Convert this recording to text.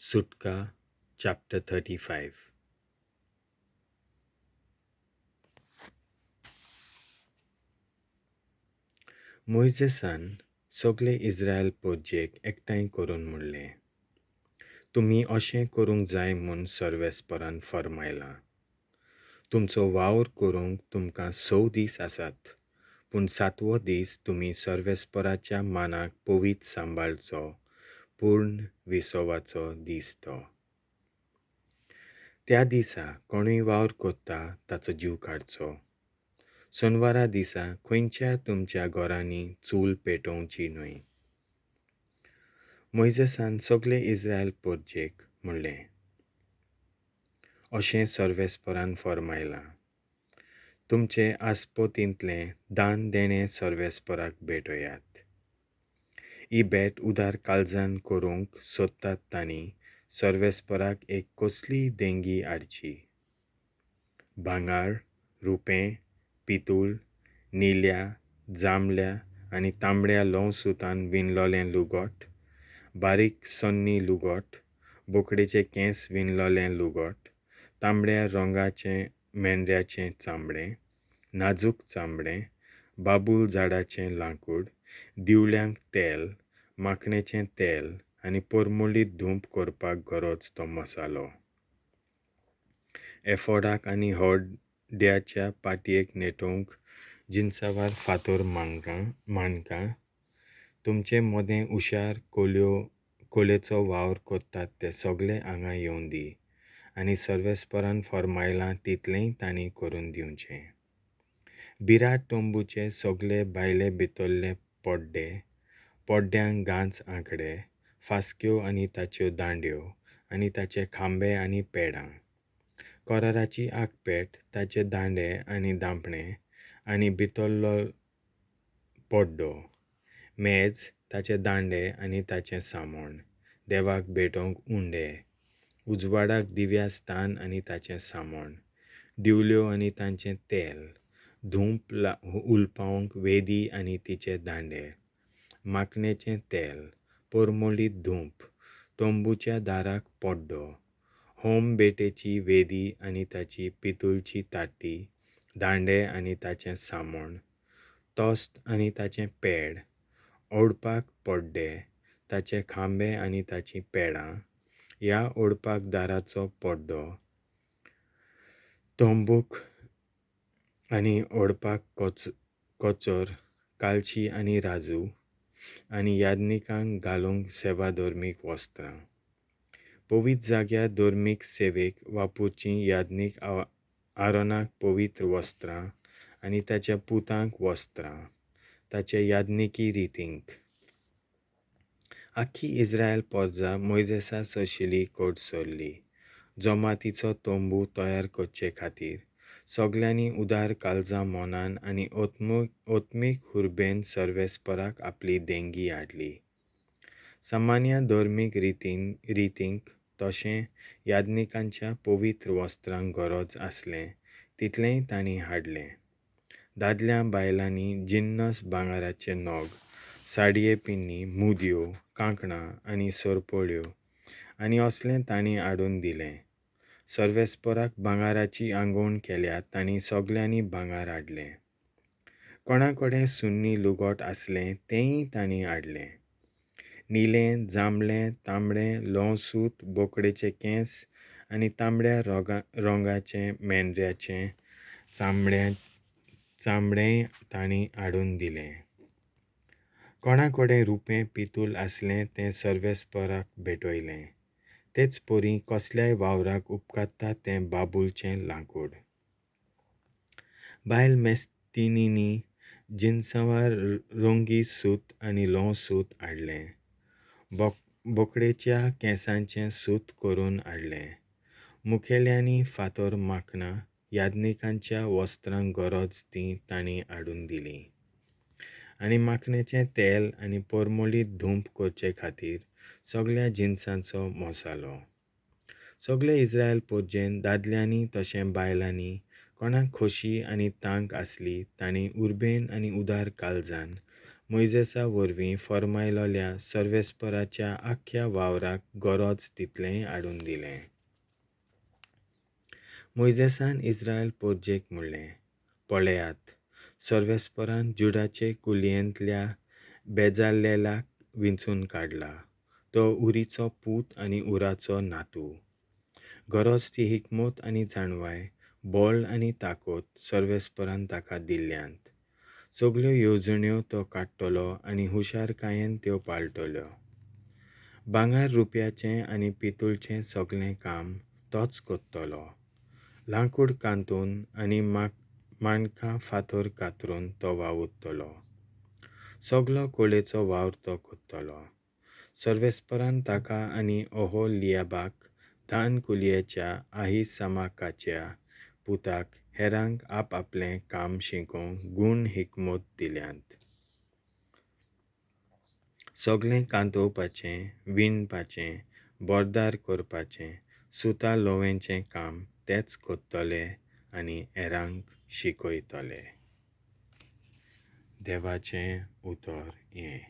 सुटका चॅप्टर 35. मोयजेसान सगळे इस्रायल पोरजेक एकठांय करून म्हणलें, तुमी अशें करूंक जाय म्हूण सर्वेस्परान फर्मायलां. तुमचो वावर करूंक तुमकां 6 दीस आसात, पूण 7वो दीस तुमी सर्वेस्पराच्या मानाक पवित्र सांबाळचो, पूर्ण विसवाचो दीस तो. त्या दिसा कोणूय वावर करता ताचो जीव काडचो. सोनवारा दिसा खंयच्या तुमच्या घरांनी चूल पेटोवची न्हय. मोयजेसान सगळे इस्रायल पोरजेक म्हणलें, अशें सर्वेस्परान फर्मायलां, तुमचे आस्पतींतलें दान देणें सर्वेस्पराक भेटयात. ही भेट उदार काळजान करूंक सोदतात तांणी सर्वेस्पराक एक कसलीय देंगी हाडची. भांगर, रुपें, पितूळ, निळ्या, जांबळ्या आनी तांबड्या ल्हंव सुतान विणलोलें लुगट, बारीक सन्नी लुगट, बोकडेचे केंस विणलोलें लुगट, तांबड्या रंगाचें मेंढ्याचें चामडें, नाजूक चामडें, बाबूल झाडाचें लांकूड, दिवल्यांक तेल, माखणेचें तेल आनी परमळीत धूप करपाक गरज तो मसालो. एफोडाक आनी हड्ड्याच्या पाटयेक नेटोवंक जिनसावार फातर माणकां. तुमचे मदें हुशार कोलेचो वावर करतात ते सगळे हांगा येवन दी आनी सर्वेस्परान फर्मायलां तितलेंय तांणी करून दिवचें. बिराड तंबूचे सगळे भायले भितरले पड्डे, पड्ड्यांक गांच आंकडे, फास्क्यो आनी ताच्यो दांड्यो आनी ताचे खांबे आनी पेडां, कराराची आगपेट, ताचे दांडे आनी दांपणे आनी भितरलो पड्डो, मेज, ताचे दांडे आनी ताचें सामण, देवाक भेटोवंक उंडे, उजवाडाक दिव्या स्थान आनी ताचें सामण, दिवल्यो आनी तांचें तेल, धूप उलपावंक वेदी आनी तिचे दांडे, माखणेचें तेल, परमळीत धूप, तंबूच्या दाराक पड्डो, होम भेटेची वेदी आनी ताची पितूळची ताटी, दांडे आनी ताचें सामण, तोस्त आनी ताचें पेड, ओडपाक पड्डे, ताचे खांबे आनी ताचीं पेडां, ह्या ओडपाक दाराचो पड्डो, तंबूक आनी ओडपाक कोचर, कालशी आनी राजू, आनी याज्ञिकांक घालूंक सेवा धर्मीक वस्त्रां. पवित्र जाग्यार धर्मीक सेवेक वापरचीं याज्ञीक आरोनाक पवित्र वस्त्रां आनी ताच्या पुतांक वस्त्रां, ताचे याज्ञिकी रितींक. आख्खी इस्रायल पोरजा मोयजेसा सरशिली कोट सरली. जमातीचो तंबू तयार करचे खातीर सगल्यांनी उदार काळजा मनान आनी आत्मीक हुर्बेन सर्वेस्पराक आपली देंगी हाडली. सामान्य धर्मीक रितींक तशें याज्ञिकांच्या पवित्र वस्त्रांक गरज आसलें तितलेंय तांणी हाडलें. दादल्या बायलांनी जिन्नस भांगराचे नग, साडये पिन्नी, मुदयो, कांकणां आनी सरपळ्यो आनी असलें तांणी हाडून दिलें. सर्वेस्पराक भांगराची आंगवण केल्या तांणी सगल्यांनी भांगर हाडलें. कोणा कडेन सुन्नी लुगट आसलें तेंय तांणी हाडलें. निळें, जांबळें, तांबडें ल्हंव सूत, बोकडेचे केंस आनी तांबड्या रंगाचें मेंढ्याचें चामडेंय तांणी हाडून दिलें. कोणा कडेन रुपें पितूळ आसलें तें सर्वेस्पराक भेटयलें. तेच परी कसल्याय वावराक उपकारता तें बाबूलचें लांकूड. बायल मेस्तिनींनी जिनसांवार रंगी सूत आनी ल्हंव सूत हाडलें. बोकडेच्या केंसांचें सूत करून हाडलें. मुखेल्यांनी फातर माखणां याज्ञिकांच्या वस्त्रांक गरज तीं तांणी हाडून दिलीं. आनी माखणेचें तेल आनी परमळीत धूप करचे खातीर सगळ्या जिनसांचो मसालो. सगळे इस्रायल पोरजेन दादल्यांनी तशें बायलांनी कोणाक खोशी आनी तांक आसली तांणी उर्बेन आनी उदार काळजान मोयजेसा वरवीं फर्मायलोल्या सर्वेस्पराच्या आख्ख्या वावराक गरज तितलेंय हाडून दिलें. मोयजेसान इस्रायल पोरजेक म्हणलें, पळयात, सर्वेस्परान जुडाचे कुलयेंतल्या बेजाल्लेलाक विंचून काडला. तो उरीचो पूत आनी उराचो नातू. गरज ती हिकमत आनी जाणवाय, बळ आनी ताकद सर्वेस्परान ताका दिल्ल्यांत. सगल्यो येवजण्यो तो काडटलो आनी हुशारकायेन त्यो पाळटल्यो. भांगर रुपयाचें आनी पितूळचें सगलें काम तोच करतलो. लांकूड कांतून आनी माणकां फातर कातरून तो वावुरतलो. सगलो कोळेचो वावर तो करतलो. सर्वेस्परान ताका आनी ओहोलियाबाक दान कुलयेच्या आहिसामाकाच्या पुताक हेरांक आपआपलें काम शिकोवंक गूण हिकमत दिल्यांत. सगलें कांतोवपाचें, विणपाचें, बोरदार करपाचें, सुता लोवेंचें काम तेच करतले आनी हेरांक शिकयतले. देवाचें उतर हें.